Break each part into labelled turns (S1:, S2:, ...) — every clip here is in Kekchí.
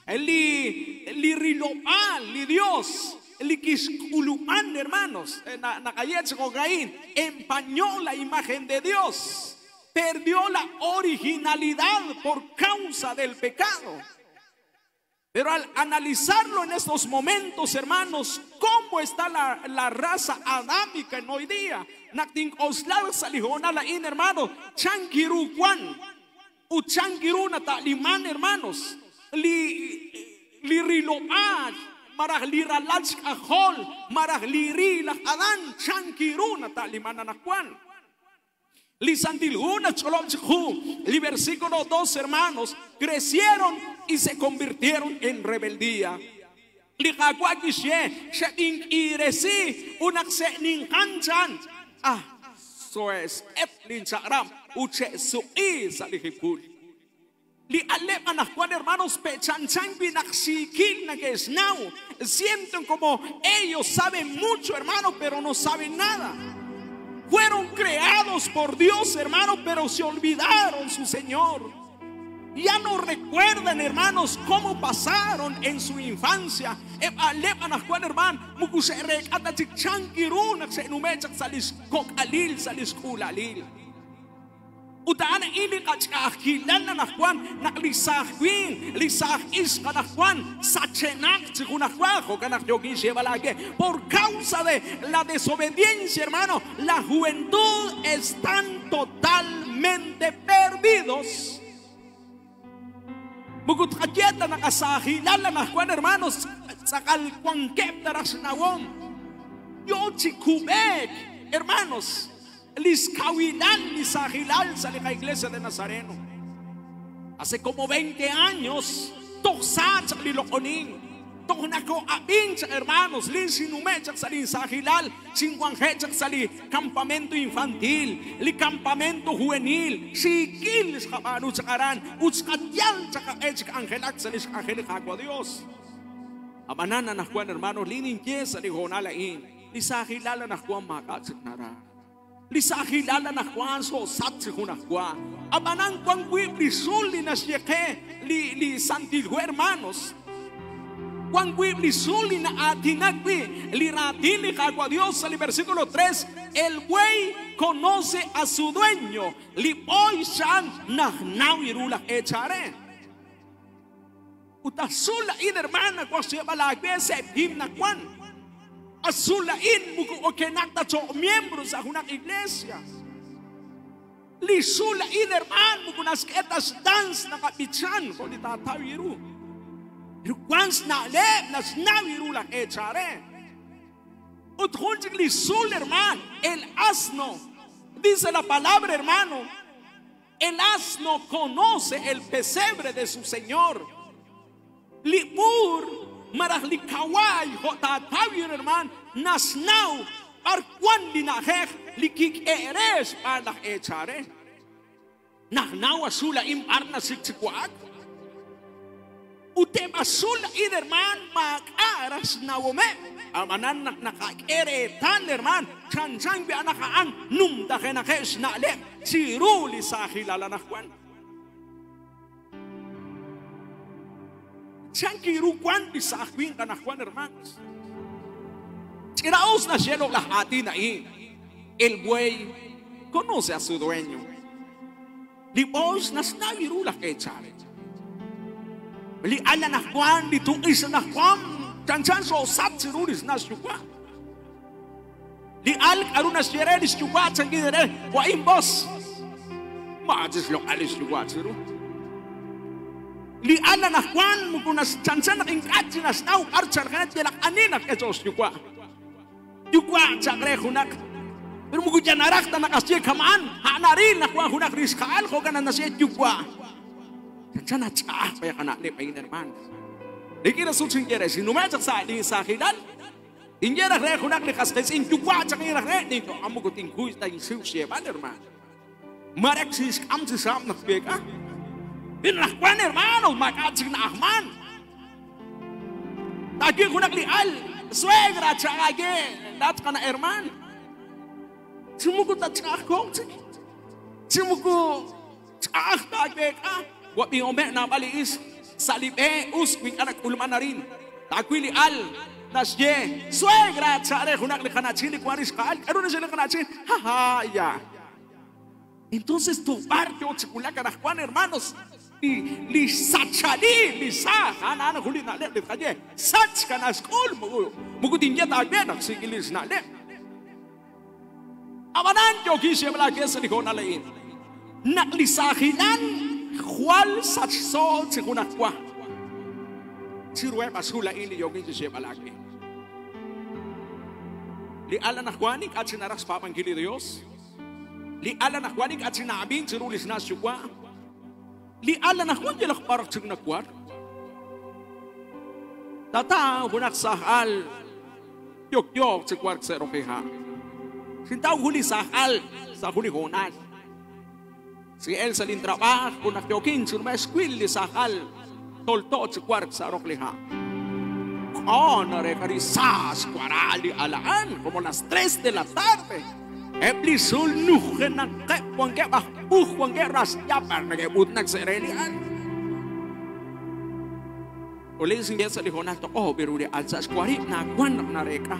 S1: Li rilobal, li Dios, li kixkulupan, hermanos, empañó la imagen de Dios, perdió la originalidad por causa del pecado. Pero al analizarlo en estos momentos, hermanos, ¿cómo está la raza adámica en hoy día? Nakting oslar salihona la in, hermano, changiru kwan, uchangiru nataliman, hermanos, li riload, maraj li ralach ajol, maraj li rilaj adán, changiru nataliman anakwan. Li santilhuna cholom chhu, li versículo 2, hermanos, crecieron y se convirtieron en rebeldía. Li jacuakishe, she iresi, unakse ninkanchan. Ah, so es etlin chakram, uche su'i salijipul. Li alep anakwan, hermanos, pechanchan binaxikil na que es now. Sienten como ellos saben mucho, hermano, pero no saben nada. Fueron creados por Dios, hermano, pero se olvidaron su Señor. Ya no recuerdan, hermanos, cómo pasaron en su infancia. Utaan ili kachakhilan na Juan, naklisahwin, lisah isqa na Juan, sachenak chikunakwajo, kanak yokin shebalake. Por causa de la desobediencia, hermano, la juventud están totalmente perdidos. Mukutqayeta nakasahilan na Juan, hermanos, sakal kuankep darasnawom. Yo chikubek, hermanos. Liskawilal, lisahilal, sale la iglesia de Nazareno. Hace como 20 años, toksach lilokonin, toknako abincha, hermanos, lisinumechak salin sahilal, singuanjechak sali campamento infantil, li campamento juvenil, sikil skabanu chakaran, uchkatyal chaka echk angelak salis angelik agua Dios. Abanana na Juan, hermanos, linin kiesa li jonalain, lisahilal na Juan makachik nara. Lisahilala na Juan so satsi kuna Juan. Abanang Juan wib li suli na sieke li santilhu, hermanos. Juan wib li suli na atinagwi li ratili kagua Dios. Al versículo 3, el buey conoce a su dueño. Li hoy shan nahnau irula echare. Utasula in hermana kwaseba la se himna Juan. Azulain muku okenakta cho miembros a una iglesia. Lisulain hermano muku nasketas dans na kapichan ko litatawiru. Rukwans na le nas nawiru la echare. Utjunchik lisul hermano, el asno. Dice la palabra, hermano, el asno conoce el pesebre de su señor. Libur marahlikaway hotatawir herman nasnau parkwan linajej likik eres parlaj echare nahnau azula im arna sikchikuak utem azula id herman makaras nawome amanan nakak eretan herman chanchan bi anakaan num tajenajes nalem chiruli sahilalanajwan. Chankiru kwan bisahwin kanakwan, hermanos. Chiraos na cielo la atina ahí. El buey conoce a su dueño. Libos nas naviru la echare. Li ala na Juan, li tu isa na Juan, chanchan so satziruris nas yukwa. Li al arunas yerelis yukwa changidere, wa imbos. Majis lo alis yukwa chiru. Li ala na Juan mukunas chanchanak inkachinas nau archarganat yelak aninak esos yukwa. Yukwa chagrejunak. Pero mukuyanarakta nakasye kaman, hanaril na Juan hunak riskal hoganan nasye yukwa. Chanchana cha paya kana le payin hermano. Likira suchin quiere si no me sa li sahilal. Inyera re hunak le kastes in yukwa changira re ni amukutin kuista in sushi hermano. Marexis amtsam nak bin Juan, hermanos, makachik na ahman. Taki hunak li al, suegra chagage, dat kana herman. Chimuku ta chak kongchik. Chimuku chak ta beka. Wapi ome na bali is Salibe us winkana kulmanarin. Takwili al nasye suegra chare junak li kanachili kwarish kaal karuna shele kanachil ha ha ya. Entonces tu parte ochikulaka Juan hermanos li sachali li sa ana julina le le kaye sach kanaskul mugu mugutin ya ta sigilis na le. Abanan yo quise hablar que se dijo na lein. Naklisahilan Juan sachso chikunakwa. Chirue basula ili yo quise balake. Li ala na Juanik achinaras papangili Dios. Li ala na Juanik achinabin chirulis na shukwa. Li ala na Juan yelak parak chikunakwar. Tata hunak sahal yok yok chikwar serokeha. Sintaw huli sahal sa huli honal. Si el sa lintrabaj kunak yokin churma esquil li sahal tolto chikwar sarokleha. Squarali alaan como las 3 de la tarde. Eblisul nujenan que wanke bah wanke ras yapar nage butnak serelian. Uli singge sa lihonal to oh biruri alsa squari na kwan na reka.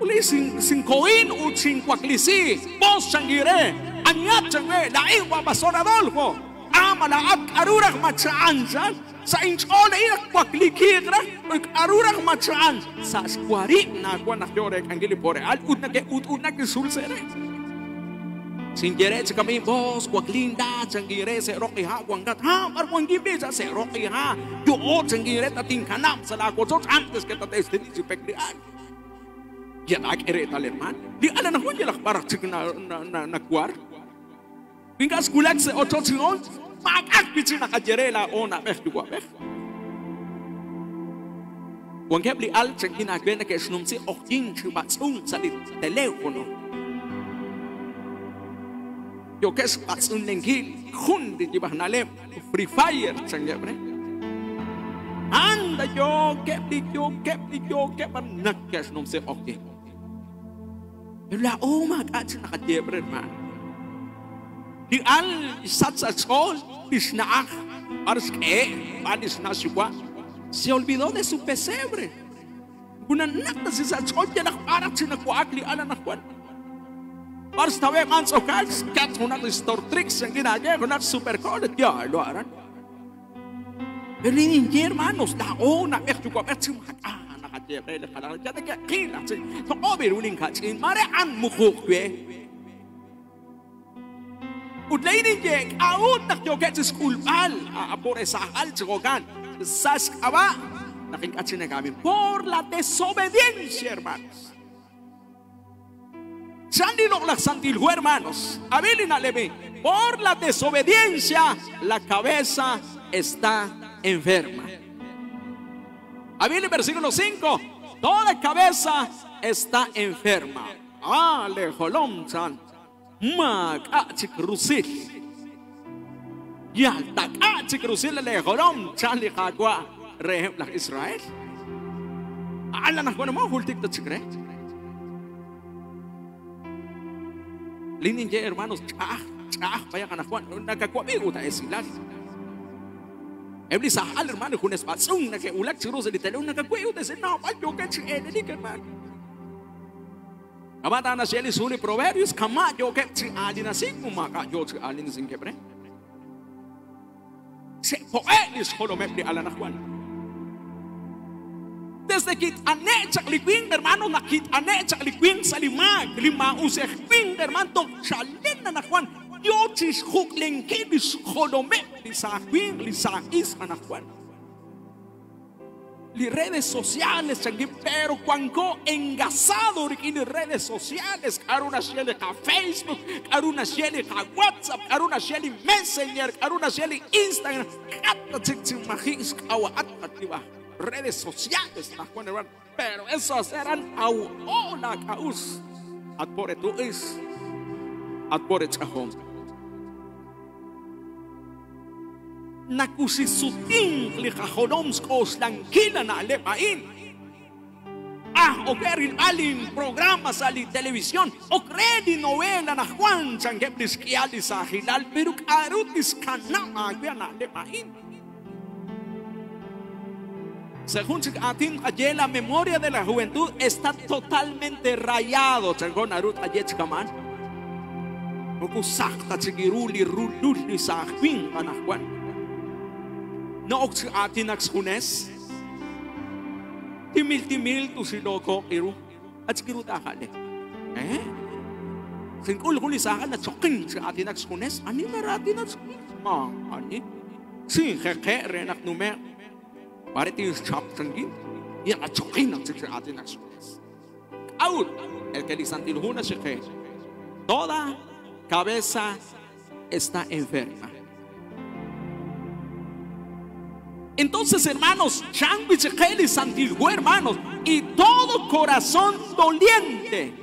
S1: Uli sing singkoin u singkuaklisi bos sangire anyat sangwe la iwa pastor Adolfo. Ama la ak arurak machaan sa inchole irak kwaklikira arurak machaan sa squari na kwan na yorek angili pore al utna ke utna ke sulsere. Singere kami bos kwaklinda sangire se roki ha wangat ha arwangibe sa se roki ha yo sangire tatin kanam sa la kochot antes que tate este ni peklian. Ya tak ere tal hermano. Di ala na hunya lak barak chik na na na kwar. Vingas kulak se ocho chingón. Makak pichi na kajerela ona beh duwa beh. Wangebli al chingin agbena ke snumsi okjin chibatsung sa di teléfono. Yo que es batsun lengil jundi jibahnalem Free Fire changebre. Anda yo kepli yo kepli yo kepan nakes numsi okjin. Pero la oma kachin nakajebre hermano. Di al satsachol isnaach arske panisnashwa se olvidó de su pesebre. Una nata si sachol ya para chinakuakli ala nakuan. Parstawe mans okals kat una distortrix en gina una supercode ya lo harán. Pero ni hermanos la ona ya te que kila to obirunin kachin mare an mukukwe. Utleinin yek aun nakyoket skulbal por esa al chogan saskaba nakinkachinagamin por la desobediencia hermanos. Chandino la santiljo hermanos Abilina leve por la desobediencia la cabeza está enferma. Abili versículo 5 toda cabeza está enferma. Ale jolom chan. Makachik rusil. Yaltakachik rusil le jorom chanli jagua rehem la Israel. Ala na mo hultik ta chikre. Linin ye hermanos chah chah vaya kanakwan nakakuabigu ta esilal. Ebli sahal hermano junes batsung na ke ulak chirus el telun nakakueu te no yo que chi hermano. Abata na siya suli proverbios kama yo que chi alina sin maka yo chi alina sin quebre. Se poelis holomepli ala nahuan. Desde que anechak liquin hermano nakit anechak liquin salimak lima usek hermano chalen na nahuan yo chis huklenkilis holomepli sa quin li sa is anahuan. Li redes sociales, pero cuando engasado en redes sociales, karuna shele ka Facebook, karuna shele ka WhatsApp, karuna shele Messenger, karuna shele Instagram, redes sociales, pero esas eran au hola kaus, at por tu is, at por chahom. Nakusisutin lijajonoms oslanquila na alepain. Ah, o keril alin programas ali televisión, o credi novela na Juan changeblis kialis ahilal, pero arutis kanama na alepain. Según atin la memoria de la juventud está totalmente rayado. Según Arut Ayechkaman. No atinax junes. Timil timil tusiloko iru. Achkiru tajale. ¿Eh? Sinkul juli sahan na chokin si atinax junes. Ani naratinax ma ani. Sin jeje renak nume. Parece un chap sanguín. Y a chokin atinax junes. Out el que lisantiljuna se Toda cabeza está enferma. Entonces, hermanos, hermanos, y todo corazón doliente.